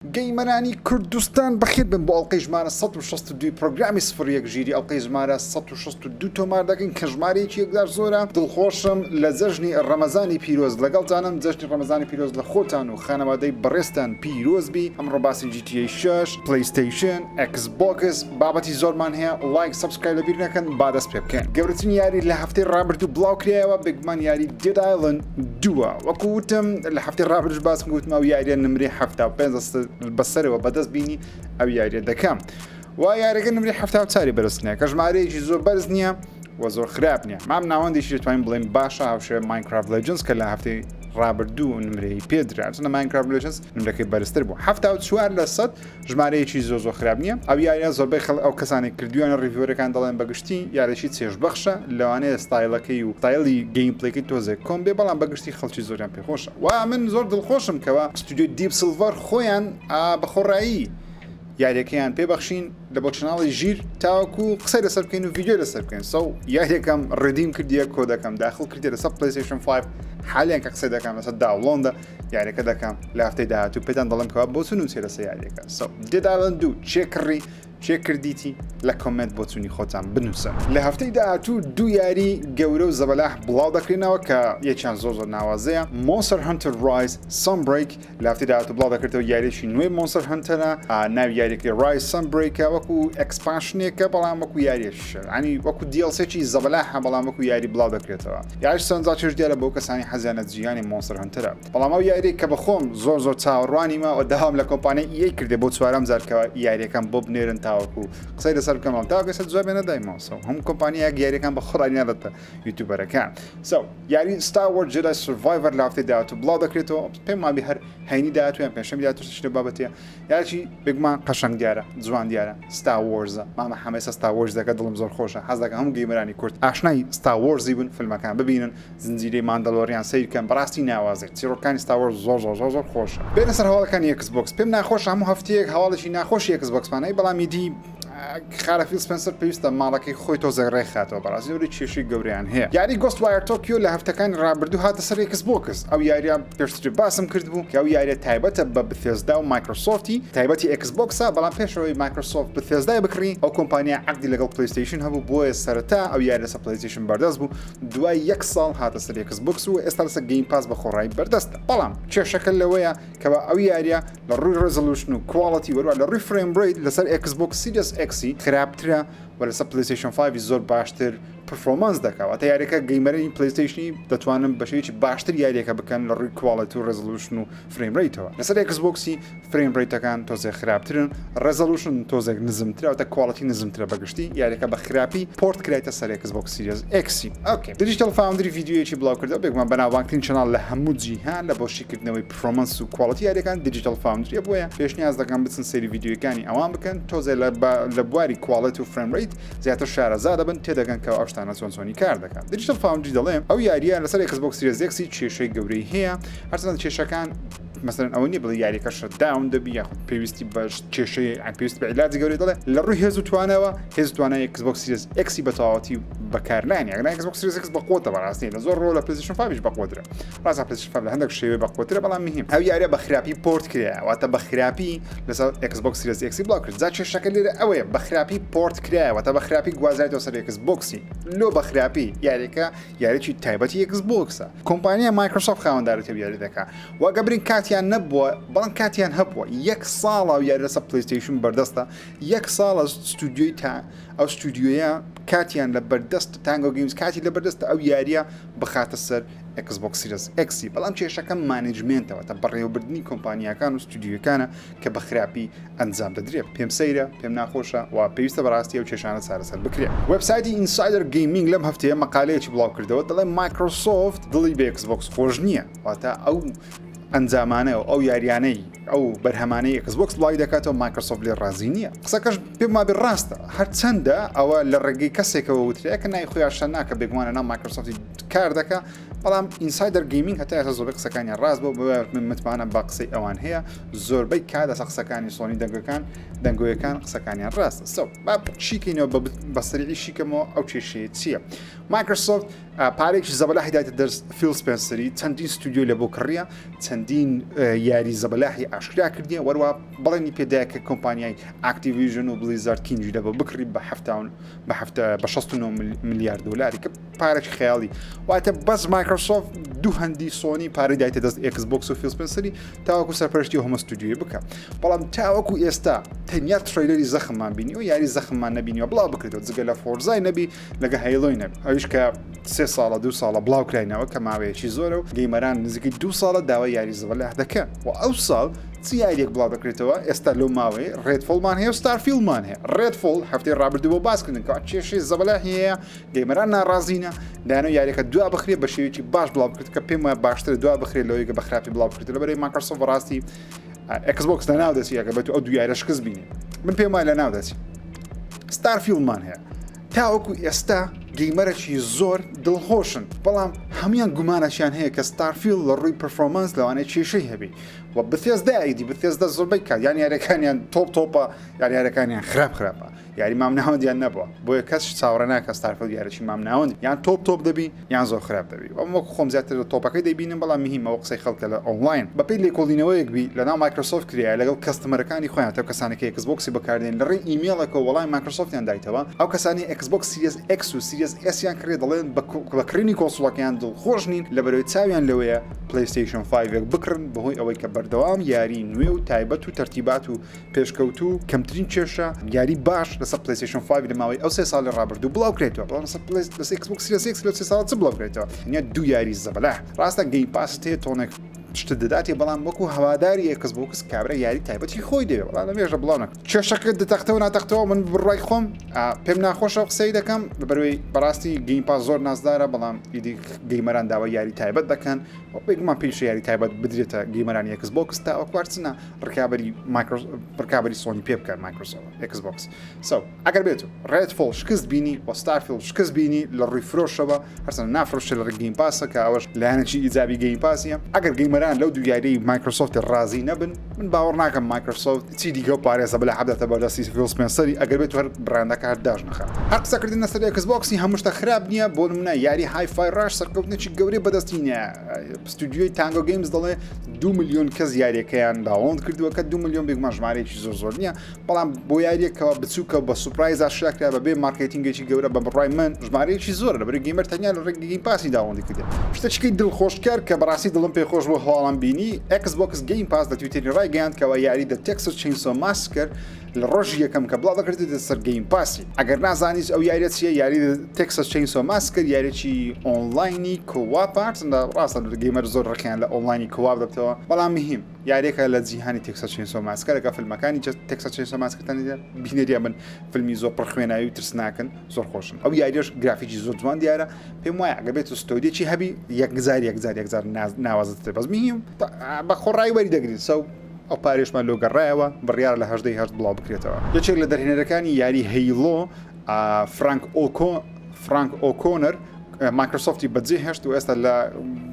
gamer انی کوردستان بەخێر بن بۆ ئەڵقەی ژمارە 162 پرۆگرامی سفر یەک ژیری ئەڵقەی ژمارە 162 تۆمار دەکەین کە ژمارەیەکی یەکجار زۆرە دڵخۆشم لە جەژنی ڕەمەزانی پیرۆز لەگەڵتانم جەژنی ڕەمەزانی پیرۆز لە خۆتان و خانەوادەی بەڕێزتان پیرۆز بی ئەمڕۆ باسی GTA 6 PlayStation Xbox بابەتی زۆرمان هەیە like subscribe لەبیر نەکەن با دەست پێ بکەین گەورەترین یاری لە هەفتەی ڕابردوو بڵاو کرایەوە بێگومان یاری Dead Island دووە وەکو وتم لە هەفتەی ڕابردووش باسم گوتم ئەو یاریە نمرەی 75 بەسەرەوە بەدەست بینی ئەو یاریە دەکەم و یاریەکە نمرەی 74 بەرز نییە کە ژمارەیەکی زۆر بەرز نییە و زۆر خراپ نییە مام ناوەندێکی دەتوانین بڵێن باشە هاوشێوە Minecraft Legends کە لە هەفتەی ڕابردوو نمرەی پێدرا چونە Minecraft Legends نمرەکەی بەرزتر بوو 74 لە سەد ژمارەیەکی زۆر زۆر خراپ نییە ئەو یاریە زۆربەی خەڵک ئەو کەسانەی کردویانە reviewer ەکان دەڵێن بەگشتی یاریی چێژبەخشە لەوانەیە ستایلەکەی و ستایلی gameplay ەکەی تۆزێک کۆن بێ بەڵام بەگشتی خەڵکی زۆریان پێخۆشە و من زۆر دڵخۆشم کەوا ستودیۆی Deep Silver خۆیان بە خۆڕایی یاریەکەیان پێبەخشین لە بۆ channel ی ژیر تاوەکو قسەی لەسەر بکەین و ڤیدیۆ لەسەر بکەین so یاریەکەم redeem کردیە کۆدەکەم داخل کردیە لەسەر PlayStation 5 حالیان کە قسەی دەکەم لەسەر download ە یاریەکە دەکەم لە هەفتەی داهاتوو پێتان دەڵێم کەوا بۆچون و چێ لەسەر یاریەکە so Dead Island دوو چێ کڕی چێ کردیتی لە comment بۆچونی خۆتان بنووسن لە هەفتەی داهاتوو دوو یاری گەورە و زەبەلاح بڵاو دەکرێنەوە کە یەکیان زۆر زۆر ناوازەیە Monster Hunter Rise Sunbreak لە هەفتەی داهاتوو بڵاو دەکرێتەوە یاریی نوێی Monster Hunter ە ناوی یاریەکەی Rise Sunbreak ە وەکو expansion ێکە بەڵام وەکو یاریش ینی وەکو DLC ێکی زەبەلاحە بەڵام وەکو یاری بڵاو دەکرێتەوە یاریش سەرنجا چێژ دیارە بۆ کەسانی حەزیان لە جیهانی Monster Hunter ە بەڵام ئەو یاریەی کە بەخۆم زۆر زۆر چاوەڕوانیمە و داوام لە کۆمپانیای EA کردێ بۆ چوارەم جار کە یاریەکەم بۆ بنێرن تاوەکو قسەی لەسەر بکەم بەڵام تاوەکو ئێستا جوابیان نەدایمەوە so هەموو کۆمپانیایەک یاریەکان بە خۆڕایی ناداتە YouTuber ەکان so یاری Star Wars Jedi Survivor لە هەفتەی داهاتوو بڵاو دەکرێتەوە پێم وابێ هەر هەینی داهاتوو یان پێنجشەمی داهاتوو شتێکی لەو بابەتەیە یاریی بێگومان قەشەنگ دیارە جوان دیارە Star Wars ە مامە حەمەیسە Star Wars دەکە دڵم زۆر خۆشە حەز دەکەم هەموو gamer انی کورد ئاشنای Star Wars ی بن فیلمەکان ببینن زنجیرەی Mandalorian سەیر کەن بەڕاستی ناوازەیە چیڕۆکەکانی Star Wars زۆر زۆر زۆر زۆر خۆشە بێنە سەر هەواڵەکانی Xbox پێم ناخۆشە هەموو هەفتەیەک هەواڵێکی ناخۆشی Xbox مان هەیە بەڵام ئیدی خارە فیل سپێنسەر پێویستە ماڵەکەی خۆی تۆزێک ڕێکخاتەوە بەڕاستی زۆری کێشەی گەورەیان هەیە یاری Ghostwire Tokyo لە هەفتەکانی ڕابردوو هاتە سەر Xbox ئەو یاریە پێشتر باسم کردبوو کە ئەو یاریە تایبەتە بە Bethesda و Microsoft ی تایبەتی Xbox ە بەڵام پێشەوەی Microsoft Bethesda ی بکڕی ئەو کۆمپانیا عەقدی لەگەڵ PlayStation هەبوو بۆیە سەرەتا ئەو یاری لەسەر PlayStation بەردەست بوو دوای یەک ساڵ هاتە سەر Xbox و ئێستا لەسەر Game Pass بە خۆڕایی بەردەستە بەڵام کێشەکە لەوەیە کەوا ئەو یاریە لە ڕووی resolution و quality وەروە لە ڕووی frame rate لەسەر Xbox Series X ی خراپترە و لەسەر PlayStation 5 زۆر باشتر performance دەکا واتە یاریەکە gamer ی PlayStation ی دەتوانن بە شێوەیەکی باشتر یاریەکە بکەن لە ڕووی quality و resolution و frame rate ەوە لەسەر Xbox ی frame rate ەکان تۆزێک خراپترن resolution تۆزێک نزمترە واتە quality نزمترە بەگشتی یاریەکە بە خراپی port کرایتە سەر Xbox Series X ی okay Digital Foundry ڤیدیۆیەکی بڵاو کردەوە بێگومان بەناوبانگترین channel لە هەموو جیهان لە بۆ شیکردنەوەی performance و quality یاریەکان Digital Foundry ە بۆیە پێشنیاز دەکەم بچن سەیری ڤیدیۆیەکانی ئەوان بکەن تۆزێ لە بواری quality و frame rate زیاتر شارەزا دەبن تێدەگەن کە ئەو شتانە چۆن چۆنی کار دەکات Digital Foundry دەڵێ ئەو یاریە لەسەر Xbox Series X ی کێشەی گەورەی هەیە هەرچەندە کێشەکان مەسەلەن ئەوە نییە بڵێ یاریەکە shutdown دەبی یاخود پێویستی بە کێشەی پێویست بە عیلاجی گەورەی دەڵێ لە ڕووی هێز و توانەوە هێز و توانای Xbox Series X ی بە تەواوەتی بەکارنانی ئەگەر Xbox Series X بەقوتە بەڕاستی لە زۆر ڕۆ لە PlayStation 5 بەقوترە ڕاستە PlayStation 5 لە هەندێک شێوەی بەقوترە بەڵام مهم ئەو یاریە بە خراپی port کرا واتە بە خراپی لەسەر Xbox Series X ی بڵاو کرد جا کێشەکە لێرە ئەوەیە بە خراپی port کرا واتە بە خراپی گوازایتەوە سەر Xbox ی لۆ بە خراپی یاریەکە یاریی تایبەتی Xbox ە کۆمپانیا Microsoft خاوەندارێتی یاری دەکا وەگە برین کاتیان نەبووە بەڵام کاتیان هەبووە یەک ساڵە و یاری لەسەر PlayStation بەردەستە یەک ساڵە ستودیۆی تا ئەو ستودیۆیە کاتیان لە بەردەست Tango Games کاتی لە بەردەستە ئەو یاریە بخاتە سەر Xbox Series X ی بەڵام کێشەکە management ەوە تا بەڕێوەبردنی کۆمپانیاکان و ستودیۆکانە کە بە خراپی ئەنجام دەدرێت پێم سەیرە پێم ناخۆشە و پێویستە بەڕاستی ئەو کێشانە چارەسەر بکرێت وێبسایتی Insider Gaming لەم هەفتەیە مەقالەیەکی بڵاو کردەوە دەڵێ Microsoft دڵی بە Xbox خۆش نییە واتە ئەو ئەنجامانە و ئەو یاریانەی ئەو بەرهەمانەی Xbox بڵاوی دەکاتەوە Microsoft لێ ڕازی نییە قسەکەش پێم وابێ ڕاستە هەرچەندە ئەوە لە ڕێگەی کەسێکەوە وترێ کە ناوی خۆی ئاشنا ناکە بێگومانە ناو Microsoft ی. کار دەکا بەڵام Insider Gaming هەتا ئێستا زۆربەی قسەکانیان ڕاست بوو بۆیە من متمانە بە قسەی ئەوان هەیە زۆربەی کات لەسەر قسەکانی سۆنی دەنگەکان دەنگۆیەکان قسەکانیان ڕاستە so با شیکەینەوە بە سەریعی شیکەمەوە ئەو کێشەیە چییە مایکرۆسۆفت پارێکی زەبەلاحی دایتە دەست فیل سپێنسەری چەندین ستودیۆی لە بۆ کڕیە چەندین یاری زەبەلاحی ئاشکرا کردیە وەروە بەڵێنی پێدایە کە کۆمپانیای ئاکتیڤیژن و بلیزارد کینگی لە بۆ بکڕی بە بە هەفتە بە 69 ملیار دلاری کە پارێکی خەیاڵی واتە بەس مایکرۆسۆفت دوو هەندی سۆنی پارەی دایتە دەست ئێکس بۆکس و فیل سپێنسەری تاوەکو سەرپەرشتی هەمە ستودیۆی بکە بەڵام تاوەکو ئێستا تەنیا trailer ی زەخممان بینی و یاری زەخممان نەبینیوە بڵاو بکرێتەوە جگە لە فۆرزای نەبی لەگە هەیڵۆی نەبی ئەویش کە سێ ساڵە دوو ساڵە بڵاو کراینەوە کە ماوەیەکی زۆرە و gamer ان نزیکەی دوو ساڵە داوای یاری زەبەلاح دەکەن و ئەو ساڵ چ یاریەک بڵاو دەکرێتەوە ئێستا لەو ماوەیە ڕێدفۆڵمان هەیە و ستارفیڵمان هەیە ڕێدفۆڵ هەفتەی ڕابردوو بۆ باسکردن کە کێشەی زەبەلاحی هەیە gamer ان ناڕازینە دانە یاریەکە دوا بخرێت بە شێوەیەکی باش بڵاو بکرێت کە پێم وایە باشترە دوا بخرێت لەوەی کە بە خراپی بڵاو بکرێت لەبەرەی مایکرۆسۆفت بەڕاستی ئێکس بۆکس لەناو دەچی ئەگەر بێت ئەو دوو یاریە شکست بینێ من پێم وایە لەناو دەچی ستارفیڵمان هەیە تاوەکو ئێستا gamer ەکی زۆر دڵخۆشن بەڵام هەموان گومانەشیان هەیە کە ستارفیڵ لە ڕووی performance لەوانەیە کێشەی هەبی و بثێزدا ئیدی بثێزدا زۆربەی کات یان یاریەکانیان تۆپ تۆپە یان یاریەکانیان خراپ خراپە یاری مامناوەندیان نەبووە بۆیە کەس چاوەڕێ ناکە ستارفیڵد یاریی مامناوەند یان تۆپ تۆپ دەبی یان زۆر خراپ دەبی ئەم وەک خۆم زیاتر لە تۆپەکەی دەیبینم بەڵام مهمە ئەوە قسەی خەڵکە لە ئۆنلاین بەپێی لێکۆڵینەوەیەک بی لەناو مایکرۆسۆفت کرایە لەگەڵ customer ەکانی خۆیان تا کەسانی کە ئێکس بۆکسی بەکاردێن لە ڕێی ئیمێڵێکەوە وەڵامی مایکرۆسۆفتیان دایتەوە ئەو کەسانی ئێکس بۆکس سیریس ئێکس و سیریس ئێسیان کڕیە دەڵێن بە کڕینی console ەکەیان دڵخۆش نین لەبەرەوەی چاویان لەوەیە پلەیستەیشن 5 بکڕن بەهۆی ئەوەی کە بەردەوام یاری نوێ و تایبەت و تەرتیبات و پێشکەوتوو کەمترین کێشە یاری باش لەسەر پلەیستەیشن 5 لە ماوەی ئەو سێ ساڵی ڕابردوو بڵاو کرێتەوە بەڵام لەسەر پلەی لەسەر ئێکس بۆکس سیریس ئێکس لەو سێ ساڵە چ بڵاو کرێتەوە تەنیا دوو یاری زەبەلاح ڕاستە گەیم پاست هەیە تۆنێک شتت دەداتێ بەڵام وەکو هەواداری ئێکس بۆکس کابرا یاری تایبەتی خۆی دەوێت بەڵام لەمێژە بڵاو نەکرد کێشەکە دەتەختەوە ناتەختەوە من بڕای خۆم پێم ناخۆشە قسەی دەکەم لەبەرەوەی بەڕاستی گەیم پاس زۆر نازدارە بەڵام ئیدی gamer ان داوای یاری تایبەت دەکەن بێگومان پێویستە یاری تایبەت بدرێتە gamer انی ئێکس بۆکس تا ئەوکوارچنە ڕکابی ڕکابی سۆنی پێ بکەن مایکرۆسۆفت ئێکس بۆکس so ئەگەر بێت ڕێد فۆڵ شکست بینی و ستارفیڵد شکست بینی لە ڕووی فرۆشەوە هەرچەندە نافرۆشێ لە ڕێی گەیم پاسە کە ئەوەش لایەنێکی ئیجابی گەیم پاسیە ئەگەر gamer ان لەو دوو یاریی مایکرۆسۆفت ڕازی نەبن من باوەڕ ناکەم مایکرۆسۆفت چی دیکە و پارێزە بلە حەبداتە بەردەستی فیل سپێنسەری ئەگەر بێت هەر brand ەکە هەر داش نەخات هەر قسەکردن لەسەر ئێکس بۆکسی هەموو شتە خراپ نییە بۆ نمونە یاری های فای ڕاش سەرکەوتنێکی گەورەی بەدەستی نییە ستودیۆی تانگۆ گەیمز دەڵێ دو میلیۆن کەس یاریەکەیان download کردووە کە دو میلیۆن بێگومان ژمارەیەکی زۆر زۆر نییە بەڵام بۆ یاریەکەوە بچووکە بە surprise ئاشکرا کرا بەبێ marketing ێکی گەورە بە بڕای من ژمارەیەکی زۆرە لەبەر gamer تەنیا لە ڕێگەی گەیم پاسی download ی کردێ شتێکی دڵخۆشکەر کە بەڕاستی دڵم پێ خۆش بوو هەواڵم بینی ئێکس بۆکس گەیم پاس لە تویتەری ڕایگەیاند کەوا یاری دە تێکسس چەینسۆ ماسکەر لە ڕۆژی یەکەم کە بڵاو دەکرێتە سەر گەیم پاسی ئەگەر نازانیت ئەو یاریە چییە یاری تێکسس چەینسۆ ماسکەر یاریی ئۆنلاینی co-op ە ڕاستە gamer زۆر ڕقیان لە ئۆنلاینی co-op دەبتەوە بەڵام مهم یاریەکە لە جیهانی تێکساس چەینسۆ ماسکەرە کە فیلمەکانی تێکساس چەینسۆ ماسکەرتان بینەریان بن فیلمی زۆر پڕ خوێناوی و ترسناکن زۆر خۆشن ئەو یاریەش گرافیکی زۆر جوان دیارە پێم وایە ئەگەر بێت ستۆدیەکی هەبی یەکجار یەکجار یەکجار ناوازەتر بەس مهم بە خۆڕایی وەری دەگرین so ئەو پارێشمان لۆ گەڕایەوە بڕیار لە هەژدەی هەشت بڵاو بکرێتەوە یەکێک لە دەرهێنەرەکانی یاری هەیڵۆ فرانک ئۆکۆ فرانک ئۆکۆنەر مایکرۆسۆفتی بەجێ هێشت و ئێستا لە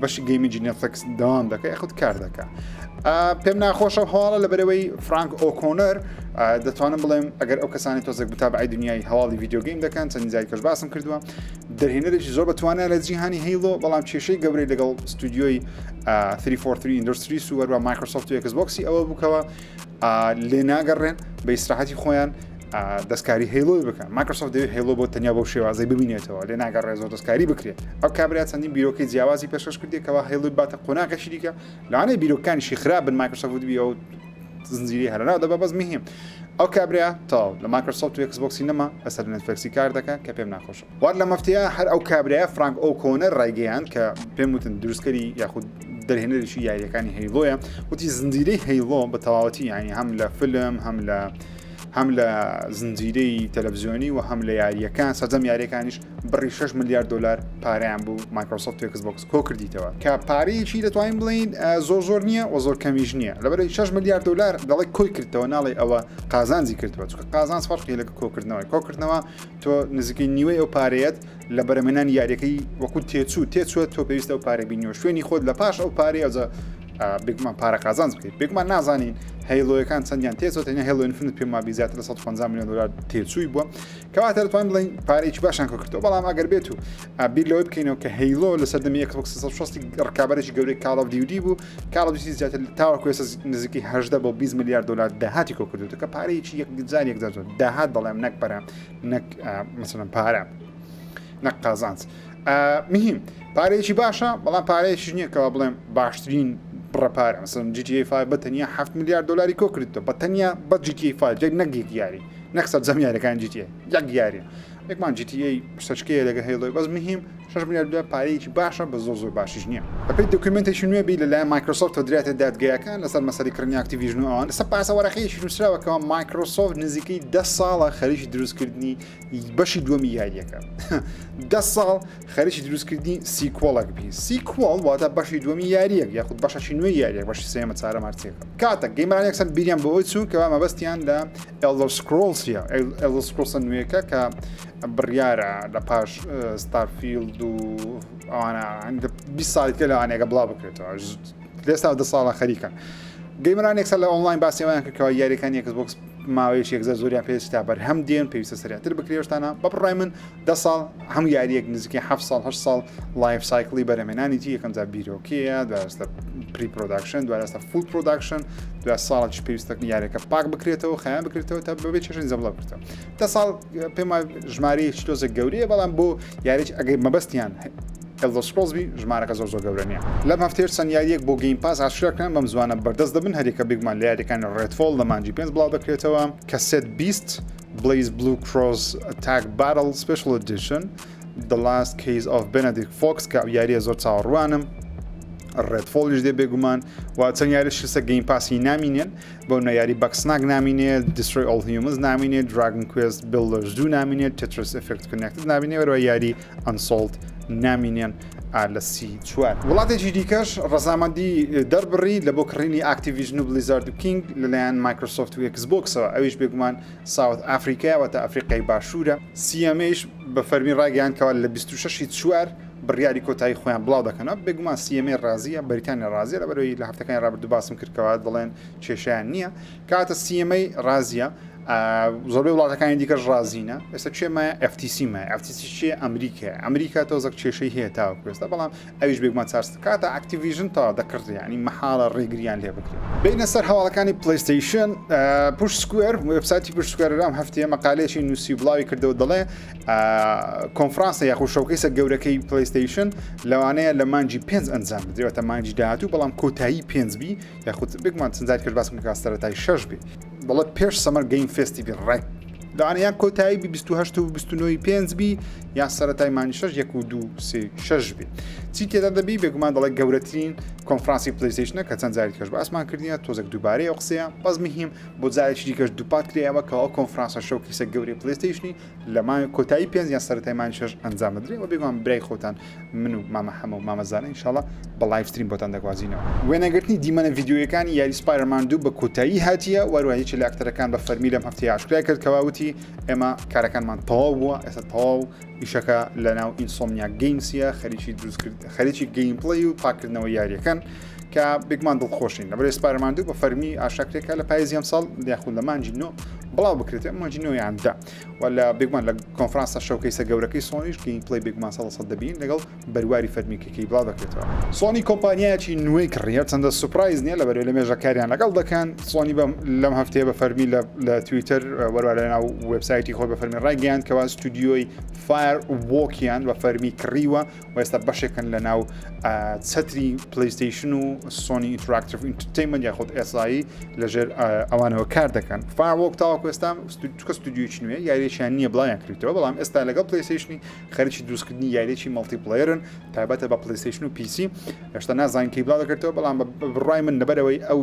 بەشی gaming ی نێتفلکس دەوام دەکە یاخود کار دەکە پێم ناخۆشە هەواڵە لە بەرەوەی فرانک ئۆکۆنەر دەتوانم بڵێم ئەگەر ئەو کەسانی تۆزێک متابعی دنیای هەواڵی video game دەکەن چەند جاری کەش باسم کردووە دەرهێنەرێکی زۆر بەتوانە لە جیهانی هەیڵۆ بەڵام کێشەی گەورەی لەگەڵ ستودیۆی 343 ئیندستریس و وەروە مایکرۆسۆفت و ئێکس بۆکسی ئەوە بووکەوە لێ ناگەڕێن بە ئیسراحەتی خۆیان دەستکاری هێلۆی بکەن مایکرۆسۆفت دەوێت هێلۆ بۆ تەنیا بەو شێوازەی ببینێتەوە لێ ناگەڕێ زۆر دەستکاری بکرێت ئەو کابرا چەندین بیرۆکەی جیاوازی پێشکەش کردێت کەوا هێلۆی باتە قۆناغێکی دیکە لەوانەیە بیرۆکانیشی خراپ بن مایکرۆسۆفت بی ئەو زنجیرەی هەرناو دەبە بەس مهم ئەو کابرا تاو لە مایکرۆسۆفت و ئێکس بۆکسی نەما ئەسەر نێتفلکسی کار دەکە کە پێم ناخۆشە وار لەم هەفتەیە هەر ئەو کابرایە فرانک ئۆکۆنەر ڕایگەیاند کە پێم وتن دروستکەری یاخود دەرهێنەرێکی یاریەکانی هەیڵۆیە وتی زنجیرەی هەیڵۆ بە تەواوەتی یانی هەم لە فیلم هەم لە. هەم لە زنجیرەی تەلەڤزیۆنی و هەم لە یارییەکان سەرجەم یاریەکانیش بڕی 6 ملیار دلار پارەیان بوو مایکرۆسۆفت و ئێکس بۆکس کۆ کردیتەوە کە پارەیەکی دەتوانین بڵین زۆر زۆر نییە و زۆر کەمیش نییە لەبەرەی 6 ملیار دلار دەڵێ کۆی کردەوە ناڵێ ئەوە قازانجی کردووە چونکە قازانج فەرقی لەگە کۆکردنەوەی کۆکردنەوە تۆ نزیکەی نیوەی ئەو پارەیەت لە بەرەمێنانی یاریەکەی وەکو تێچوو تێچوە تۆ پێویستە ئەو پارە بینیەوە شوێنی خۆت لە پاش ئەو پارەی ئەوجا بێگومان پارە قازانج بکەیت بێگومان نازانین Halo یەکان چەندیان تێچۆ تەنیا Halo Infinite پێم وابی زیاتر لە 150 میلیۆن دلار تێچووی بووە کەواتە دەتوانین بڵێین پارەیەکی باشیان کۆکردەوە بەڵام ئەگەر بێت و بیر لەوەی بکەینەوە کە Halo لە سەردەمی ئێکس بۆکس 360 ڕکابەرێکی گەورەی Call of Duty بوو Call of Duty زیاتر تاوەکو ئێستا نزیکەی 18 بۆ 20 ملیار دلار داهاتی کۆکردووە کە پارەیەکی یەکجار یەکجار زۆر داهات دەڵێم نەک پارە نەک مەسەلەن پارە نەک قازانج مهم پارەیەکی باشە بەڵام پارەیەکیش نییە کەوا بڵێم باشترین بڕە پارە مەسەلەن GTA 5 بە تەنیا 7 ملیار دلاری کۆ کردەوە بە تەنیا بە GTA 5 جەک نەک یەک یاری نەک سەرجەم یاریەکان GTA یەک یاریە یەکمان GTA سەچکەیە لەگە Halo ی بەس مهم 6 ملیار دلار پارەیەکی باشە بە زۆر زۆر باشیش نییە بەپێی document ێکی نوێ بی لەلایەن مایکرۆسۆفتەوە درایەتە دادگایەکان لەسەر مەسەلەی کڕینی ئاکتیڤیژن و ئەوان لەسەر پاسە وەرەقەیەکی نووسراوە کەوا مایکرۆسۆفت نزیکەی دە ساڵە خەریکی دروستکردنی بەشی دووەمی یاریەکە دە ساڵ خەریکی دروستکردنی sequel ەک بی sequel واتە بەشی دووەمی یاریەک یاخود بەشەکی نوێی یاریەک بەشی سێمە چارە مارچێکە کاتە gamer ان یەکسەر بیریان بۆ ئەوی چوو کەوا مەبەستیان لە Elder Scrolls ە Elder Scrolls ە نوێیەکە کە بڕیارە لە پاش ستارفیلد و ئەوانە 20 ساڵی کە لەوانەیەکە بڵاو بکرێتەوە لێستا دە ساڵە خەریکن gamer ان یەکسەر لە ئۆنلاین باسی ئەوەیان کرد کەوا یاریەکانی ئێکس بۆکس ماوەیەکی یەکجار زۆریان پێویستە تا بەرهەم دێن پێویستە سەریعتر بکرێ شتانە بە بڕای من دە ساڵ هەموو یاریەک نزیکەی 7 ساڵ 8 ساڵ life cycle ی بەرهەمێنانی تی یەکەم جار بیرۆکەیە دوایستە pre production دوایستە full production دو ساڵێکی پێویستە یاریەکە پاک بکرێتەوە خیان بکرێتەوە تا بەبێ چێژن زەبڵە بکرێتەوە دە ساڵ پێم وایە ژمارەیەکی تۆزێک گەورەیە بەڵام بۆ یاریی ئەگەر مەبەستیان Elder Scrolls بی ژمارەکە زۆر زۆر گەورە نییە. لەم هەفتەیەش چەند یارییەک بۆ Game Pass ئاشکرا کران بەم زووانە بەردەست دەبن هەریەکە بێگومان لە یاریەکانی Redfall لە مانگی پێنج بڵاو دەکرێتەوە Cassette Beasts BlazBlue Cross Tag Battle Special Edition The Last Case of Benedict Fox کە ئەو یاریە زۆر چاوەڕوانم Redfall یش دێ بێگومان و چەند یاریش لەسەر Game Pass ی نامینێن بۆ نە یاری Bugsnax نامینێت Destroy All Humans نامینێت Dragon Quest Builders 2 نامینێت Tetris Effect Connected نامینێ وەروە یاری Unsouled نامینێن لە سی چوار. وڵاتێکی دیکەش ڕەزامەندی دەربڕی لە بۆ کڕینی ئاکتیڤیژن و بلیزارد و کینگ لەلایەن مایکرۆسۆفت و ئێکس بۆکسەوە ئەویش بێگومان ساوت ئەفریکایە واتە ئەفریقای باشوورە. CMA یش بە فەرمی ڕایگەیاند کەوا لە 26 ی چوار بڕیاری کۆتایی خۆیان بڵاو دەکەنەوە بێگومان CMA ڕازیە بەریتانیا ڕازیە لەبەرەوەی لە هەفتەکانی ڕابردوو باسم کرد کەوا دەڵێن کێشەیان نییە کاتە CMA ڕازیە زۆربەی وڵاتەکانی دیکەش ڕازینە ئێستا کێ مایە FTC مایە FTC چیە ئەمریکا ئەمریکا تۆزەک کێشەی هەیە تاوەکو ئێستا بەڵام ئەویش بێگومان چارس کاتە ئەکتیڤیژن تا دەکڕدرێ یعنی مەحاڵە ڕێگریان لێ بکرێت بینە سەر هەواڵەکانی پلیستەیشن Push Square وێبسایتی Push Square ئەم هەفتەیە مەقالەیەکی نووسی بڵاوی کردەوە دەڵێ کۆنفرانسە یاخود showcase ە گەورەکەی پلیستەیشن لەوانەیە لە مانگی پێنج ئەنجام بدرێتە مانگی داهاتوو بەڵام کۆتایی پێنج بی یاخود بێگومان چەند جارێکش باسم کە سەرەتای شەش بێ دەڵێ پێش Summer Game Fest ی بی ڕێک لەوانە یان کۆتایی بی 28 و 29 پێنج بی یان سەرەتای مانگی شەش یەک و دوو سێ شەش بی چی تێدا دەبی بێگومان دەڵێ گەورەترین کۆنفرانسی پلیستەیشنە کە چەند جارێک کەش باسمان کردیە تۆزێک دووبارەی ئەو قسەیە بەس مهم بۆ جارێکی دیکەش دووپات کرایەوە کە ئەو کۆنفرانسە showcase ە گەورەی پلیستەیشنی لە مانگی کۆتایی پێنج یان سەرەتای مانگی شەش ئەنجام دەدرێت و بێگومان برای خۆتان من و مامە حەمە و مامە زانە ئینشاڵا بە live stream بۆتان دەگوازینەوە. وێنەگرتنی دیمەنە ڤیدیۆیەکانی یاری سپایدەرمان دوو بە کۆتایی هاتیە و هەروەها یەکێ لە ئەکتەرەکان بە فەرمی لەم هەفتەیە ئاشکرای کرد کەوا وتی ئێمە کارەکانمان تەواو بووە ئێستا تەواو ئیشەکە لەناو ئینسۆمنیاک گەیمسیە خەریکی دروستکرد خەریکی gameplay و پاکردنەوەی یاریەکەن کە بێگومان دڵخۆشین لەبەر سپایدەرمان دوو بە فەرمی ئاشکرێکە لە پایزی ئەمساڵ یاخود لە مانگی نۆ بڵاو بکرێت مانگی نۆ یان دە و لە بێگومان لە کۆنفرانسە showcase ە گەورەکەی سۆنیش gameplay بێگومان سەد سەد دەبین لەگەڵ بەرواری فەرمیکەکەی بڵاو دەکرێتەوە. سۆنی کۆمپانیایەکی نوێی کڕی هەرچەندە surprise نییە لەبەرەوەی لە مێژە کاریان لەگەڵ دەکەن سۆنی بەم لەم هەفتەیە بە فەرمی لە لە تویتەر وەروە لە ناو وێبسایتی خۆی بە فەرمی ڕایگەیاند کەوا ستودیۆی فایر وۆکیان بە فەرمی کڕیوە و ئێستا بەشێکن لە ناو چەتری پلیستەیشن و سۆنی ئینتراکتیڤ ئینتەرتەینمەنت یاخود SIE لەژێر ئەوانەوە کار دەکەن. فایروۆک تاوەکو. تاوەکو ئێستا چکە ستودیۆیەکی نوێ یاریێکیان نییە بڵاویان کردەوە بەڵام ئێستا لەگەڵ PlayStation ی خەریکی دروستکردنی یاریێکی multiplayer ن تایبەتە بە PlayStation و PC هێشتا نازانین کەی بڵاو دەکرێتەوە بەڵام بە بڕوای من لەبەرەوەی ئەو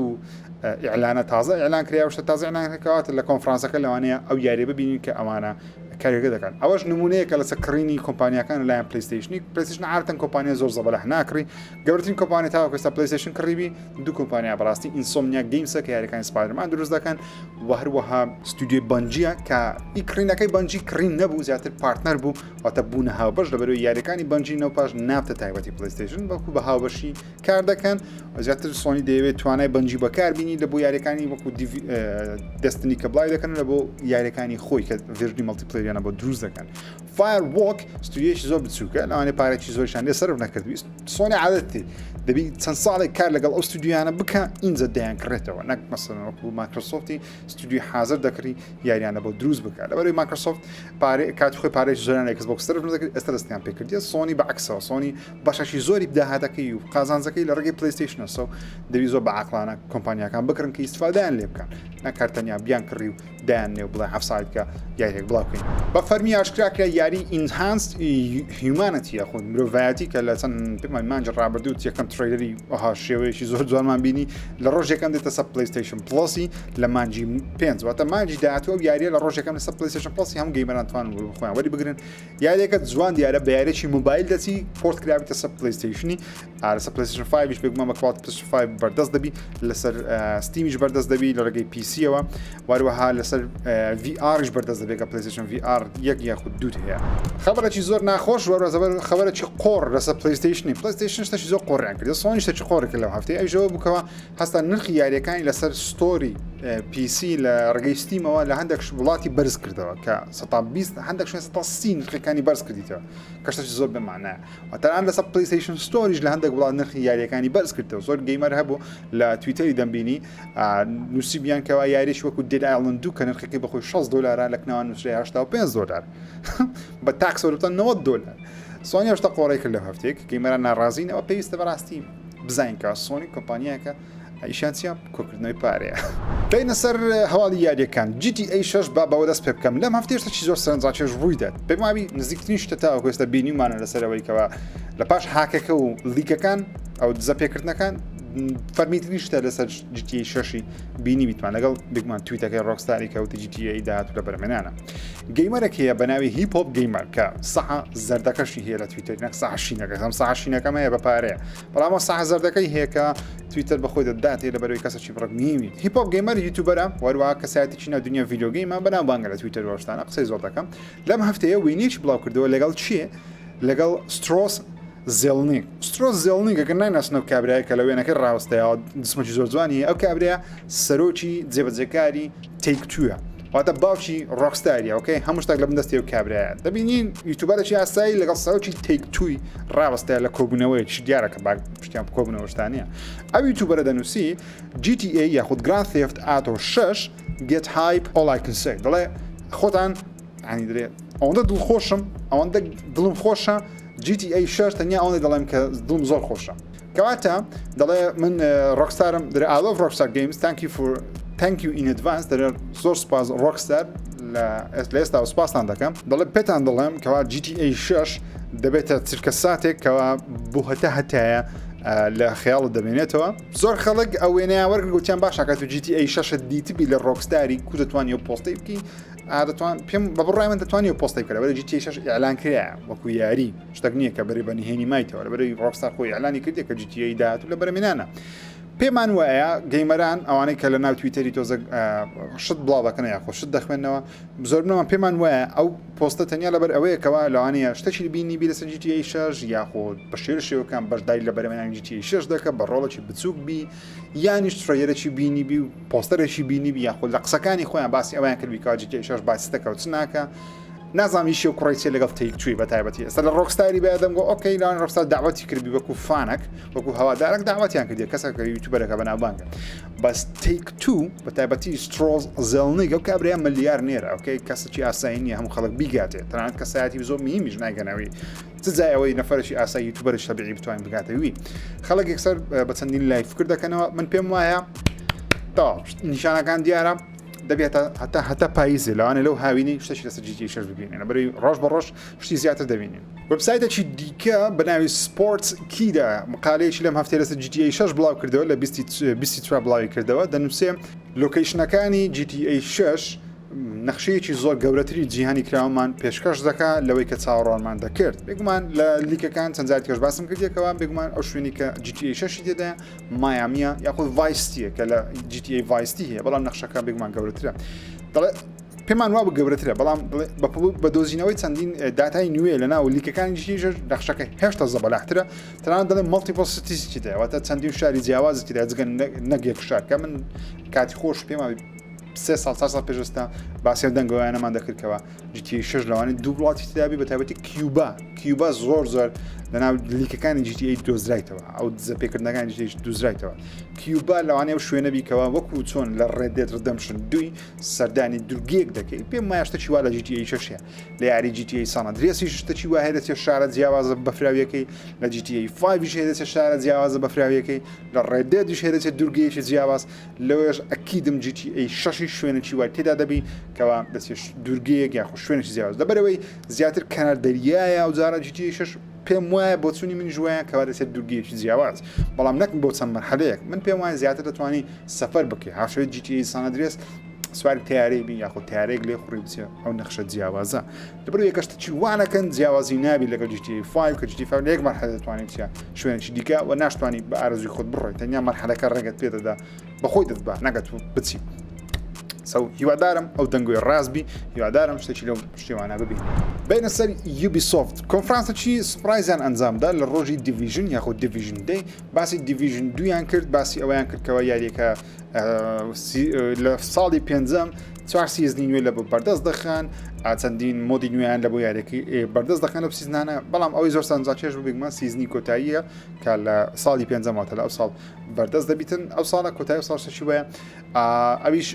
ئیعلانە تازە ئیعلان کرا شتە تازە ئیعلان کراوەتە لە کۆنفرانسەکە لەوانەیە ئەو یاریە ببینین کە ئەوانە کارێکە دەکەن ئەوەش نمونەیەکە لەسەر کڕینی کۆمپانیاکان لەلایەن PlayStation ی PlayStation عادەتەن کۆمپانیا زۆر زەبەلاح ناکڕی گەورەترین کۆمپانیا تاوەکو ئێستا PlayStation کڕیبی دوو کۆمپانیا بەڕاستی Insomniac Games ە کە یاریەکانی Spider-Man دروست دەکەن و هەروەها ستودیۆی Bungie یە کە ئی کڕینەکەی Bungie کڕین نەبوو زیاتر partner بوو واتە بوونە هاوبەش لەبەرەوەی یاریەکانی Bungie نەوپاش نابتە تایبەتی PlayStation بەڵکو بە هاوبەشی کار دەکەن زیاتر سۆنی دەیەوێت توانای Bungie بەکاربینی لە بۆ یاریەکانی وەکو Destiny کە بڵاوی دەکەن لە بۆ یاریەکانی خۆی کە version ی multiplayer یانە بۆ دروست دەکەن. Firewalk ستودیۆیەکی زۆر بچووکە لەوانەیە پارێکی زۆریشان لێ سەرف نەکردوی سۆنی عادەتی دەبی چەند ساڵێک کار لەگەڵ ئەو ستودیۆیانە بکە ئینجا دەیان کڕێتەوە نەک مەسەلەن وەکو مایکرۆسۆفتی ستودیۆی حاضر دەکڕی یاریانە بۆ دروست بکە لەبەرەوەی مایکرۆسۆفت پارێ کاتی خۆی پارێکی زۆریان لە Xbox سەرف نەدەکرد ئێستا دەستیان پێکردیە سۆنی بە عەکسەوە سۆنی بەشەکی زۆری داهاتەکەی و قازانجەکەی لە ڕێگەی PlayStation ە so دەبی زۆر بە عەقڵانە کۆمپانیاکان بکڕن کە ئیستفادەیان لێ بکەن نەک هەر تەنیا بیان کڕی و دایان نێو بڵێ هەفسایت کە یاریێک بڵاو بکەین. بە فەرمی ئاشکرا کرا یاری Enhanced Humanity یاخود مرۆڤایەتی کە لە چەند پێمان مانگی ڕابردوو یەکەم trailer ی ئەها شێوەیەکی زۆر جوانمان بینی لە ڕۆژ یەکەم دێتە سەر PlayStation Plus ی لە مانگی پێنج واتە مانگی داهاتوو ئەو یاریە لە ڕۆژ یەکەم لەسەر PlayStation Plus ی هەموو gamer ان توان خۆیان وەری بگرن یاریەکە جوان دیارە بە یاریی مۆبایل دەچی port کرابێتە سەر PlayStation ی لەسەر PlayStation 5 بێگومان بە quality PlayStation 5 بەردەست دەبی لەسەر Steam یش بەردەست دەبی لە ڕێگەی PC یەوە واروەها لەسەر VR یش بەردەست دەبێت کە PlayStation VR یەک یاخود دووت هەیە. خەبەرێکی زۆر ناخۆش وەروە زەبەر خەبەرێکی قۆڕ لەسەر PlayStation ی PlayStation شتێکی زۆر قۆڕیان کرد سۆنی شتێکی قۆڕی کرد لەو هەفتەیە ئەویش ئەوە بوو کەوا هەستا نرخی یاریەکانی لەسەر store ی PC لە ڕێگەی Steam ەوە لە هەندێک وڵاتی بەرز کردەوە کە 120 هەندێک شوێن 130 نرخەکانی بەرز کردیتەوە کە شتێکی زۆر بێمانایە و تەنانەت لەسەر PlayStation Store یش لە هەندێک وڵات نرخی یاریەکانی بەرز کردەوە زۆر gamer هەبوو لە تویتەری دەمبینی نووسیبیان کەوا یاریش وەکو Dead Island 2 کە نرخەکەی بەخۆی 60 دلارە لە کناوان نووسرای 85 دلار بە tax وەربتە 90 دلار سۆنی شتە قۆڕی کرد لەو هەفتەیە کە gamer ان ناڕازین ئەوە پێویستە بەڕاستی بزانین کە سۆنی کۆمپانیاکە ئیشیان چیە؟ کۆکردنەوەی پارەیە. بێینە سەر هەواڵی یاریەکان GTA 6 با بەوە دەست پێ بکەم لەم هەفتەیە شتێکی زۆر سەرنجڕاکێش ڕوویدات پێم وابی نزیکترین شتە تاوەکو ئێستا بینیومانە لەسەر ئەوەی کەوا لە پاش هاکەکە و leak ەکان ئەو دزە پێکردنەکان فەرمیترین شتە لەسەر GTA 6 بینی بیتمان لەگەڵ بگمان تویتەکەی ڕۆکستاری کەوتی GTA داهاتوو لە بەرهەمێنانە gamer ێک هەیە بە ناوی Hip Hop Gamer کە سەحە زەردەکەشی هەیە لە تویتەر نەک سەحە شینەکە هەم سەحە شینەکەم هەیە بە پارەیە بەڵام ئەو سەحە زەردەکەی هەیە کە تویتەر بەخۆی دەداتێ لە بەرەوەی کەسەکی بڕک نیوی Hip Hop Gamer YouTuber ە وەروە کەسایەتێکی ناو دنیا video game ە بەناوبانگە لە تویتەر وەشتانە قسەی زۆر دەکەم لەم هەفتەیە وێنەیەکی بڵاو کردەوە لەگەڵ چیە لەگەڵ سترۆس زێڵنیک سترۆس زێڵنیک ئەگەر نایناسن ئەو کابرایە کە لە وێنەکەی ڕاوەستایەوە جسمێکی زۆر جوانی هەیە ئەو کابرایە سەرۆکی جێبەجێکاری Take-Two ە واتە باوکی ڕۆکستاریە okay هەموو شتێک لە بن دەستی ئەو کابرایە دەبینین YouTuber ێکی ئاسایی لەگەڵ سەرۆکی Take-Two ی ڕاوەستایە لە کۆبوونەوەیەکی دیارە کە با شتیان کۆبوونەوە شتانە ئەو YouTuber ە دەنووسی GTA یاخود Grand Theft Auto 6 get hype all I can say دەڵێ خۆتان ینی درێ ئەوەندە دڵخۆشم ئەوەندە دڵم خۆشە GTA 6 تەنیا ئەوەندە دەڵێم کە دڵم زۆر خۆشە کەواتە دەڵێ من ڕۆکستارم دەرێ I love Rockstar Games thank you for thank you in advance دەرێ زۆر سپاس ڕۆکستار لە لە ئێستا سپاستان دەکەم دەڵێ پێتان دەڵێم کەوا GTA 6 دەبێتە چرکە ساتێک کەوا بۆ هەتا هەتایە لە خەیاڵت دەمێنێتەوە زۆر خەڵک ئەو وێنەیان وەرگرت گوتیان باشە کە تو GTA 6 دیتبی لە ڕۆکستاری کو دەتوانی ئەو پۆستەی بکەی دەتوان پێم بە بڕای من دەتوانی ئەو پۆستەی بکەرە وەرە GTA 6 ئیعلان کرایە وەکو یاری شتێک نییە کە بەری بە نهێنی مایتەوە لەبەرەی ڕۆکستار خۆی ئیعلانی کردی کە GTA داهاتوو لە بەرەمێنانە پێمان وایە gamer ان ئەوانەی کە لە ناو تویتەری تۆزە شت بڵاو دەکەن یاخۆ شت دەخوێنەوە زۆربنەوە پێمان وایە ئەو پۆستە تەنیا لەبەر ئەوەیە کەوا لەوانەیە شتێکی بینی بی لەسەر GTA 6 یاخۆ بە شێوە شێوەکان بەشداری لە بەرەمێنانی GTA 6 دەکە بە ڕۆڵێکی بچووک بی یانیش trailer ێکی بینی بی و پۆستەرێکی بینی بی یاخۆ لە قسەکانی خۆیان باسی ئەویان کردبی کەوا GTA 6 باسی دەکە و چ ناکە نازانم ئیشی و کوڕی چیە لەگەڵ Take-Two ی بە تایبەتی ئێستا لە ڕۆکستاری بە دەمگۆ okay لاوان ڕۆکستار داوەتی کردبی وەکو fan ەک وەکو هەوادارەک داوەتیان کردی کەسێک کە YouTuber ەکە بەناوبانگە بەس Take-Two بە تایبەتی سترۆز زێڵنیک ئەو کابرای ملیار نێرە okay کەسێکی ئاسایی نییە هەموو خەڵک بیگاتێ تەنانەت کەسایەتی زۆر مهمیش نایگەنەوەی چ جای ئەوەی نەفەرێکی ئاسایی YouTuber ی تەبیعی بتوانین بگاتەوی خەڵک یەکسەر بە چەندین لای فکر دەکەنەوە من پێم وایە تەواو نیشانەکان دیارە. دەبێت هەتا هەتا پاییزێ لەوانێ لەو هاوینی شتێکی لەسەر GTA 6 ببینین لەبەرەوەی ڕۆژ بە ڕۆژ شتی زیاتر دەبینین. وێبسایتێکی دیکە بە ناوی Sportskeeda مقالەیەکی لەم هەفتەیە لەسەر GTA 6 بڵاو کردەوە لە 24 بڵاوی کردەوە دەنووسێ location ەکانی GTA 6 نەخشەیەکی زۆر گەورەتری جیهانی کراوەمان پێشکەش دەکا لەوەی کە چاوەڕوانمان دەکرد بێگومان لە leak ەکان چەند جارێکش باسم کردیەکەوە بێگومان ئەو شوێنی کە GTA 6 تێدایە مایامیە یاخود Vice City یە کە لە GTA Vice City هەیە بەڵام نەخشەکە بێگومان گەورەترە دەڵێ پێمان وا گەورەترە بەڵام بە دۆزینەوەی چەندین داتای نوێ لە ناو leak ەکانی GTA نەخشەکە هێشتا زەبەلاحترە تەنانەت دەڵێ multiple cities تێدایە واتە چەندین شاری جیاواز تێدا جگە نەک یەک شار کە من کاتی خۆش پێما سێ ساڵ چوار ساڵ پێش ئێستا باسی ئەو دەنگۆیانەمان دەکرد کەوا GTA 6 لەوانەیە دوو وڵاتی تێدابی بە تایبەتی کیوبا کیوبا زۆر زۆر لەناو leak ەکانی GTA دۆزرایتەوە ئەو دزە پێکردنەکانی GTA دۆزرایتەوە کیوبا لەوانەیە ئەو شوێنە بیکەوە وەکو چۆن لە Red Dead Redemption دووی سەردانی دورگەیەک دەکەی پێم وایە شتێکی وا لە GTA 6 هەیە لە یاری GTA San Andreas یش شتێکی وا هەیە دەچێت شارە جیاوازە بەفراویەکەی لە GTA 5 هەیە دەچێت شارە جیاوازە بەفراویەکەی لە Red Dead یش هەیە دەچێت دورگەیەکی جیاواز لەوەش ئەکیدم GTA شەشی شوێنێکی وای تێدا دەبی کەوا دەچێت دوورگەیەک یاخود شوێنێکی جیاواز لەبەرەوەی زیاتر کەنار دەریایە ئەو جارە GTA شەش پێم وایە بۆچوونی منیش وایە کەوا دەچێت دوورگەیەکی جیاواز بەڵام نەک بۆ چەند مەرحەلەیەک من پێم وایە زیاتر دەتوانی سەفەر بکەی هاوشێوەی GTA San Andreas سواری تیارەی بی یاخود تیارێک لێ خوڕی بچێ ئەو نەخشە جیاوازە لەبەر یەکەشتە چی وانەکەن جیاوازی نابی لەگەڵ GTA 5 کە GTA 5 لە یەک مەرحەلە دەتوانانی بچە شوێنێکی دیکە و ناشتوانی بە ئارەزوی خۆت بڕۆی تەنیا مەرحەلەکە ڕێگەت پێدەدا بەخۆی دەتبا نەگەت و بچی so هیوادارم ئەو دەنگۆی ڕاست بی هیوادارم شتێکی لەو شێوانە ببین بینە سەر Ubisoft کۆنفرانسەکی surprise یان ئەنجامدا لە ڕۆژی Division یاخود Division Day باسی Division دویان کرد باسی ئەویان کردکەوە یاریەکە لە ساڵی پێنجەم چوار season ی نوێ لە بۆ بەردەست دەخەن چەندین mode ی نوێیان لە بۆ یاریەکەی بەردەست دەخەن لە season انە بەڵام ئەوەی زۆر سەرنجڕاکێش بوو بێگومان season ی کۆتاییە کە لە ساڵی پێنجەم واتە لە ئەو ساڵ بەردەست دەبیتن ئەو ساڵە کۆتایی ساڵ شەشی وایە ئەویش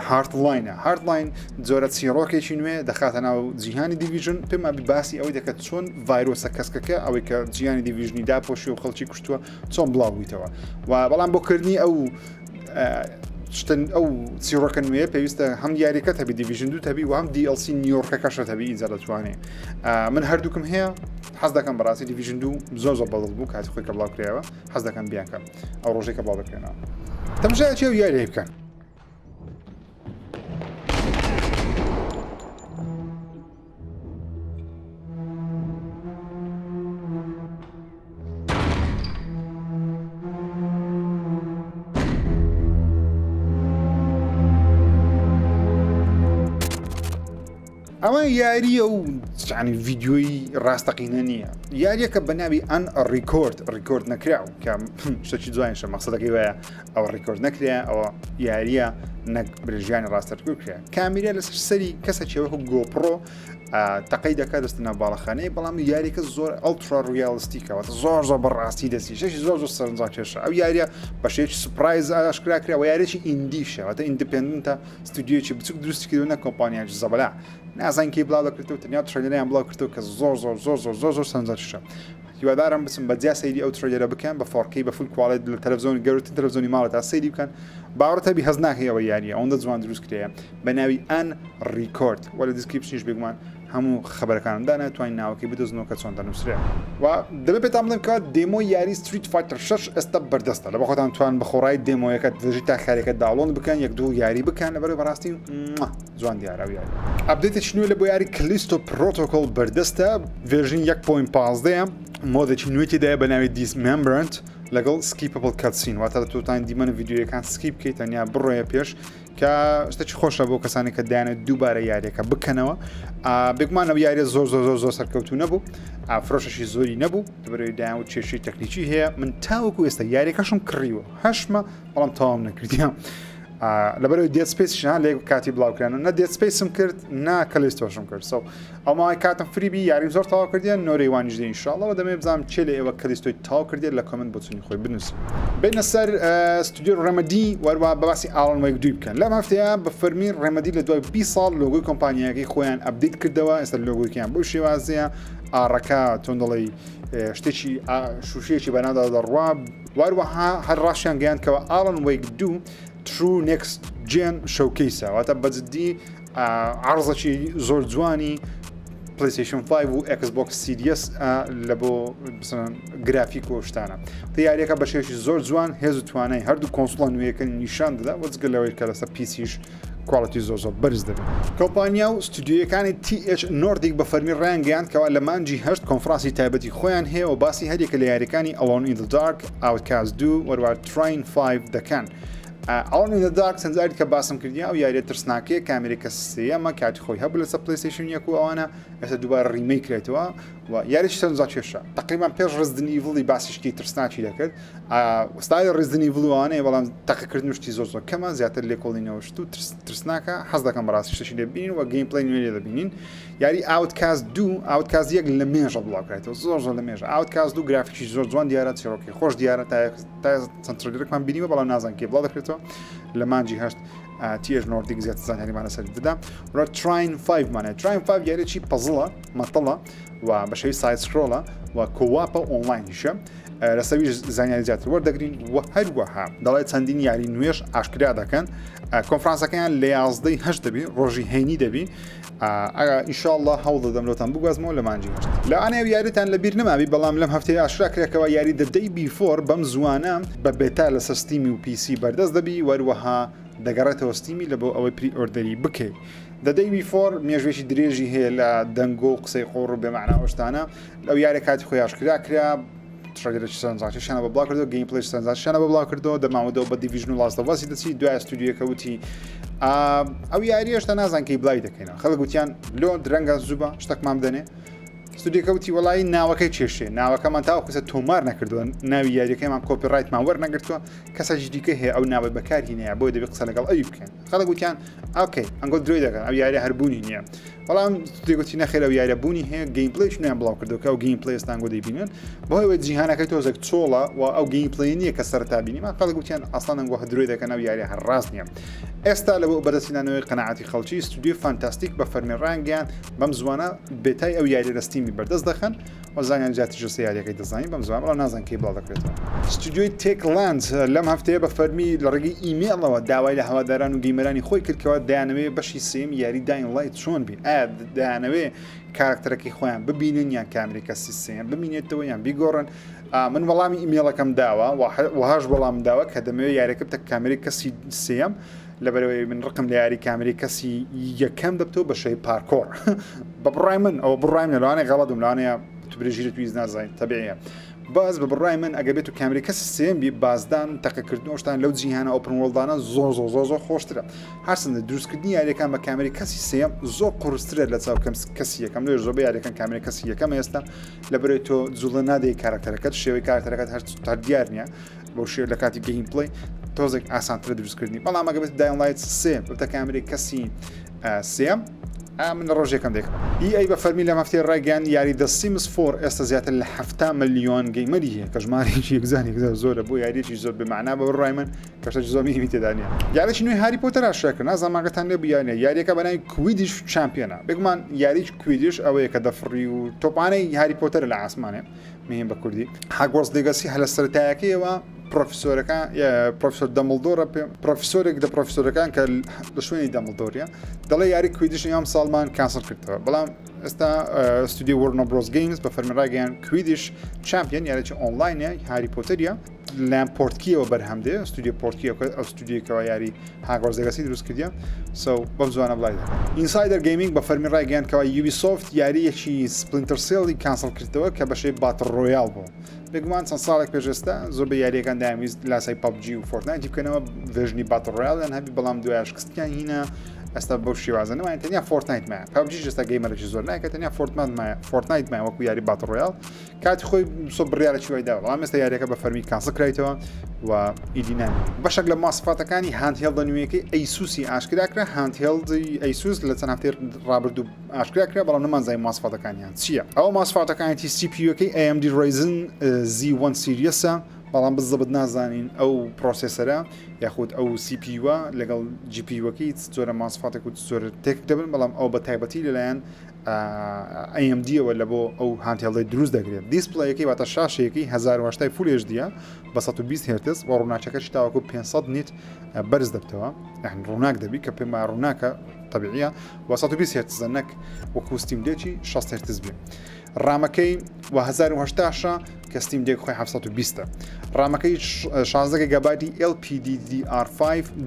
Hardline ە Hardline جۆرە چیڕۆکێکی نوێ دەخاتە ناو جیهانی Division پێما باسی ئەوەی دەکات چۆن ڤایرۆسە کەسکەکە ئەوەی کە جیهانی Division ی داپۆشی و خەڵکی کوشتووە چۆن بڵاو بوویتەوە و بەڵام بۆ کردنی ئەو شتن ئەو چیڕۆکە نوێ پێویستە هەم یاریەکە هەبی Division دوو هەبی و هەم DLC نیویۆرکەکەشت هەبی ئینجا دەتوانێ من هەردووکم هەیە حەز دەکەم بەڕاستی Division دوو زۆر زۆر بەدڵ بوو کاتی خۆی کە بڵاو کرایەوە حەز دەکەم بیانکەم ئەو ڕۆژێک کە بڵاو دەکرێنەوە تەماشایەکی ئەو یاریە بکەن. ئەمە یاریە و ینی ڤیددیوی ڕاستەقینە نییە یاریەکە بە ناوی Unrecord ڕیکۆرد نەکراو کە شتێکی جوانیشە مەقسەدەکەی وایە ئەوە ڕیکۆرد نەکرێ ئەوە یاریە نەک برژیانی ڕاستەرکو کرێ کامیرە لەسەر سەری کەسە وەکو GoPro تەقەی دەکات دەستە ناو باڵەخانەیە بەڵام یاریەکە زۆر ultra realistic ەوە زۆر زۆر بەڕاستی دەستی شەشی زۆر زۆر سەرنجڕاکێشە ئەو یاریە بە شێوەیەکی surprise ئاشکرا کرا و یاریی indie شە واتە independent ە ستودیۆیەکی بچوک دروستی کردوە نە کۆمپانیایەکی زەبەلا نازانین کەی بڵاو دەکرێتەوە تەنیا trailer یان بڵاو کردەوە کە زۆر زۆر زۆر زۆر زۆر زۆر سەرنجڕاکێشە هیوادارم بچم بە جیا سەیری ئەو trailer ە بکەن بە 4K بە full quality لە تەلەڤزیۆن گەورەترین تەلەڤزیۆنی ماڵە تا سەیری بکەن باوەڕت هەبی هەست ناکەی ئەوە یاریە ئەوەندە جوان دروست کرایە بە ناوی Unrecord وە لە description یش بێگومان هەموو خەبەرەکانم دانا توانین ناوەکەی بدۆزنەوە کە چۆن دەنووسرێ. و دەبێت پێتان بڵێم کەوا demo ی یاری Street Fighter 6 ئێستا بەردەستە لە بەخۆتان توان بەخۆڕایی demo یەکە دژی تاکاریەکە download بکەن یەک دوو یاری بکەن لەبەر بەڕاستی جوان دیارە ئەو یاری. update ێکی نوێ لە بۆ یاری Callisto Protocol بەردەستە version 1.15 mode ێکی نوێی تێدایە بە ناوی Dismemberment لەگەڵ skippable cutscene واتە دەتوانین دیمەن ڤیدیۆیەکان skip بکەیت تەنیا بڕۆیە پێش کە شتێکی خۆشە بۆ کەسانی کە دایانە دووبارە یاریەکە بکەنەوە بێگومان ئەو یاریە زۆر زۆر زۆر زۆر سەرکەوتو نەبوو فرۆشەشی زۆری نەبوو دەبەرەوەی دایان و کێشەی تەکنیکی هەیە من تاوەکو ئێستا یاریەکەشم کڕیوە هەشمە بەڵام تەواوم نەکردیە لەبەرەوەی Dead Space شان لێک کاتی بڵاوکرانە نە Dead Space م کرد نا Callisto شم کرد so ئەو ماوەی کاتم free بی یاریم زۆر تەواو کردیە نۆرەی وانیش دێ ئینشاڵڵا و دەمەوێ بزانم کێ لە ئێوە Callisto ی تەواو کردیە لە comment بۆچونی خۆی بنووسی. بێینە سەر ستودیۆی Remedy وەروا بە باسی Alan Wake دووی بکەن لەم هەفتەیە بە فەرمی Remedy لە دوای 20 ساڵ لۆگۆی کۆمپانیاکەی خۆیان update کردەوە ئێستا لۆگۆیکیان بەو شێوازەیە ئاڕەکە چۆن دەڵێی شتێکی شوشەیەکی بەنادا دەڕوا واروەها هەر ڕاشیان گەیاند کەەوە Alan Wake دوو. True Next Gen Showcase ە واتە بە جدی عەرزەکی زۆر جوانی PlayStation 5 و Xbox Series لە بۆ گرافیک و شتانە یاریەکە بە شێوەیەکی زۆر جوان هێز و توانای هەردوو console ە نوێیەکە نیشان دەدا وەجگە لەوەی کە لەسەر PC یش quality زۆر زۆر بەرز دەبێت. کۆمپانیا و ستودیۆیەکانی THQ Nordic بە فەرمی ڕایانگەیاند کەوا لە مانگی هەشت کۆنفرانسی تایبەتی خۆیان هەیە و باسی هەریەکە لە یاریەکانی Alone in the Dark، Outcast 2 وەروە Trine 5 دەکەن. Alone in the Dark چەند جارێک کە باسم کردی ئەو یاریە ترسناکەیە کامێرەی کەسی سێیەمە کاتی خۆی هەبوو لەسەر PlayStation یەک و ئەوانە ئێستا دووبارە remake کرێتەوە و یاریی سەرنجڕاکێشە تقریبا پێش Resident Evil ی باسی شتی ترسناکی دەکرد ستایلی Resident Evil وانەیە بەڵام تەقەکردن و شتی زۆر زۆر کەمە زیاتر لێکۆڵینەوە شت و ترسناکە حەز دەکەم بەڕاستی شتێکی لێ ببینین و gameplay نوێ لێ دەبینین یاری Outcast دوو Outcast یەک لە مێژە بڵاوکرێتەوە زۆر زۆر لە مێژە Outcast دوو گرافیکی زۆر جوان دیارە چیرۆکی خۆش دیارە تا تا چەند trailer ێکمان بینیوە بەڵام نازان کێ بڵاو دەکرێتەوە لە مانگی هەشت THQ Nordic زیاتر زانیاریمان لەسەر بدە وە Trine 5 مانە Trine 5 یاریی puzzle ە مەتەڵە و بە شێوەی side scroll ە و co-op ە ئۆنلاینیشە لەسەویش زانیاری زیاتر وەردەگرین و هەروەها دەڵێت چەندین یاری نوێش ئاشکرا دەکەن کۆنفرانسەکەیان لە یازدەی هەشت دەبی ڕۆژی هەینی دەبی ئیشاءاللە هەوڵ دەدەم لۆتان بگوازمەوە لە مانگی هەشت لەوانەیە یاریتان لەبیر نەمابی بەڵام لەم هەفتەیە ئاشکرا کرا کەوا یاری The Day Before بەم زووانە بە beta لەسەر Steam ی و PC بەردەست دەبی وەروەها دەگەڕێتەوە Steam ی لە بۆ ئەوەی pre-order ی بکەی The Day Before مێژوێکی درێژی هەیە لە دەنگۆ و قسەی قۆڕ و بێمەعنا ئەو شتانە ئەو یارە کاتی خۆی ئاشکرا کرا trailer ێکی سەرنجڕاکێشیانە بە بڵاو کردەوە gameplay ش سەرنجڕاکێشیانە بە بڵاو کردەوە دەماوەدەوە بە Division و Last of Us ی دەچی دوای ستودیۆکە وتی ئەو یاریەش تا نازان کەی بڵاوی دەکەینەوە خەڵک وتیان لۆ درەنگە زوو بە شتەکمان بدەنێ ستودیۆکە وتی وەڵی ناوەکەی کێشێ ناوەکەمان تاوەکو ئێستا تۆمار نەکردووە ناوی یاریەکەیمان copyright مان وەرنەگرتووە کەسێکی دیکە هەیە ئەو ناوەی بەکارهینەیە بۆی دەبێت قسە لەگەڵ ئەوی بکەن خەڵک وتیان okay ئەنگۆ درۆی دەکەن ئەو یاریە هەر بوونی نییە بەڵام گوتی نەخێر ئەو یاریە بوونی هەیە gameplay ش نوێیان بڵاو کردەوە کە ئەو gameplay ئێستانگۆ دەیبینن بەهۆی جیهانەکەی تۆزێک چۆڵە و ئەو gameplay نییە کە سەرتا بینیمان خەڵک وتیان ئەسڵەن ئەنگۆ درۆی دەکەن ئەو یاریە هەر ڕاست نییە ئێستا لە بۆ بەدەستهێنانەوەی قەناعەتی خەڵکی ستودیۆی Fntastic بە فەرمی ڕایانگەیاند بەم زووانە beta ی ئەو یاریە لە Steam ی بەردەست دەخەن و زانیاری زیاتریش لەسەر یاریەکەی دەزانین بەم زووانە بەڵام نازانین کەی بڵاو دەکرێتەوە. ستودیۆی Techland لەم هەفتەیە بە فەرمی لە ڕێگەی ئیمێڵەوە داوای لە هەواداران و gamer انی خۆی کرد کەوا دەیانەوێ بەشی سێیەمی یاری Dying Light چۆن بی ئایا دەیانەوێ کارەکتەرەکەی خۆیان ببینن یان کامێرەی کەسی سێیەم بمینێتەوە یان بیگۆڕن من وەڵامی ئیمێڵەکەم داوە وەهاش وەڵام داوە کە دەمەوێت یاریەکە بتە کامێرەی کەسی سێیەم لەبەرئەوەی من ڕقم لە یاری کامێرەی کەسی یەکەم دەبتەوە بە شێوەی parkour بە بڕای من ئەوە بڕای منە لەوانەیە غەڵەت بم لەوانەیە تو برێژیرت ویست نازانیت تەبیعیە بەس بە بڕای من ئەگەر بێت و کامێرەی کەسی سێیەم بی بازدان تەقەکردن و شتان لەو جیهانە open world انە زۆر زۆر زۆر زۆر خۆشترە هەرچەندە دروستکردنی یاریەکان بە کامێرەی کەسی سێیەم زۆر قورسترە لە چاو کەسی یەکەم لێ زۆربەی یاریەکان کامێرەی کەسی یەکەم ئێستا لەبەرەوەی تۆ جوڵە نادەی کارەکتەرەکەت شێوەی کارەکتەرەکەت هەر هەر دیار نییە بەو شێوە لە کاتی gameplay تۆزێک ئاسانترە دروستکردنی بەڵام ئەگە بێت Dying Light سێ ببتە کامێرەی کەسی سێم من لە ڕۆژێکم دێکم EA بە فەرمی لەم هەفتەیە ڕایگەیاند یاری The Sims 4 ئێستا زیاتر لە 70 ملیۆن gamer ی هەیە کە ژمارەیەکی یەکجار یەکجار زۆرە بۆ یاریەکی زۆر بێمانا بە بڕای من کە شتێکی زۆر مهمی تێدا نییە یاریی نوێی Harry Potter ئاشکرا کرد نازانم ئاگاتان لێ بوو یان نە یاریەکە بە ناوی Quidditch Champion ە بێگومان یاریی Quidditch ئەوەیە کە دەفڕی و تۆپانەی Harry Potter ە لە ئاسمانێ مهم بە کوردی Hogwarts Legacy هەر لە سەرەتایەکەیەوە پرۆفیسۆرەکان پرۆفیسۆر دەمڵدۆرە پرۆفیسۆرێک لە پرۆفیسۆرەکان کە لە شوێنی دەمڵدۆریە دەڵێ یاری Quidditch ئەم ساڵمان cancel کردەوە بەڵام ئێستا ستودیو Warner Bros Games بە فەرمی ڕاگەیان Quidditch Champion یاریی ئۆنلاینە Harry Potter ە لایەن Portkey یەوە بەرهەم دێ ستودیو Portkey ئەو ستودیوکەوە یاری Hogwarts Legacy دروست کردیە so بەم زوانە بڵاوی دەکەن. Insider Gaming بە فەرمی ڕایگەیاند کەوا Ubisoft یارییەکی Splinter Cell ی cancel کردەوە کە بەشەی battle royale بوو. بێگومان چەند ساڵێک پێش ئێستا زۆربەی یارییەکان دەیانویست لاسای PUBG و Fortnite ی بکەنەوە version ی battle royale یان هەبی بەڵام دوای شکستیان هینا ئێستا بەو شێوازە نەمایە تەنیا Fortnite مایە PUBG ئێستا gamer ێکی زۆر ناکە تەنیا Fortnite مایە Fortnite مایە وەکو یاری battle royale کاتی خۆی سۆ بڕیارێکی وای داوە بەڵام ئێستا یاریەکە بە فەرمی cancel کرایتەوە و ئیدی نامێنێت. بەشێک لە مواسفاتەکانی handheld ە نوێیەکەی ASUS ی ئاشکرا کرا handheld ی ASUS لە چەند هەفتەی ڕابردوو ئاشکرا کرا بەڵام نەمانزانی مواسفاتەکانیان چییە ئەوە مواسفاتەکانیتی CPU ەکەی AMD Ryzen Z1 series ە. بەڵام بزەبت نازانین ئەو processor ە یاخود ئەو CPU ە لەگەڵ GPU ەکەی چ جۆرە ماسفاتێک و چ جۆرە تێک دەبن بەڵام ئەو بە تایبەتی لەلایەن AMD ەوە لە بۆ ئەو handheld ەی دروست دەکرێت display ەکەی واتە شاشەیەکی 1080 full HD یە بە 120 هێرتز و ڕووناکەکەشی تاوەکو 500 nit بەرز دەبتەوە یعنی ڕووناک دەبی کە پێم وایە ڕووناکە طبیعیە و 120 هێرتزە نەک وەکو Steam Deck ی 60 هێرتز بێ RAM ەکەی و 1080 شە کە Steam Deck خۆی 720 RAM ەکەی 16 گیگابایتی LPDDR5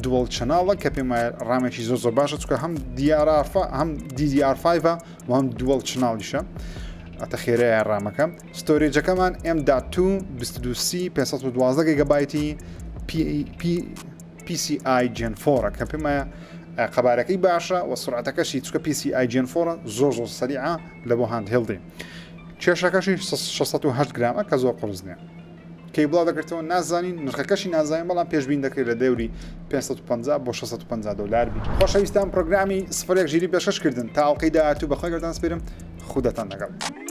dual channel ە کە پێم وایە RAM ێکی زۆر زۆر باشە چونکە هەم DDR5 هەم DDR5 و هەم dual channel یشە ئەتە خێرایە RAM ەکە storage ەکەمان M.2 22C 512 گیگابایتی PCI Gen 4 کە پێم وایە قەبارەکەی باشە و سرعەتەکەشی چکە PCI Gen 4 زۆر زۆر سەریعە لە بۆ handheld ی کێشەکەشی 608 گرامە کە زۆر قورس نییە کەی بڵاو دەکرێتەوە نازانین نرخەکەشی نازانین بەڵام پێشبین دەکرێت لە دەوری 550 بۆ 650 دلار بی خۆشەویستان پرۆگرامی سفرێک ژیری پێشکەش کردن تا ئەڵقەی داهاتوو بەخوای گەورەتان سپێرم خوداتان لەگەڵ.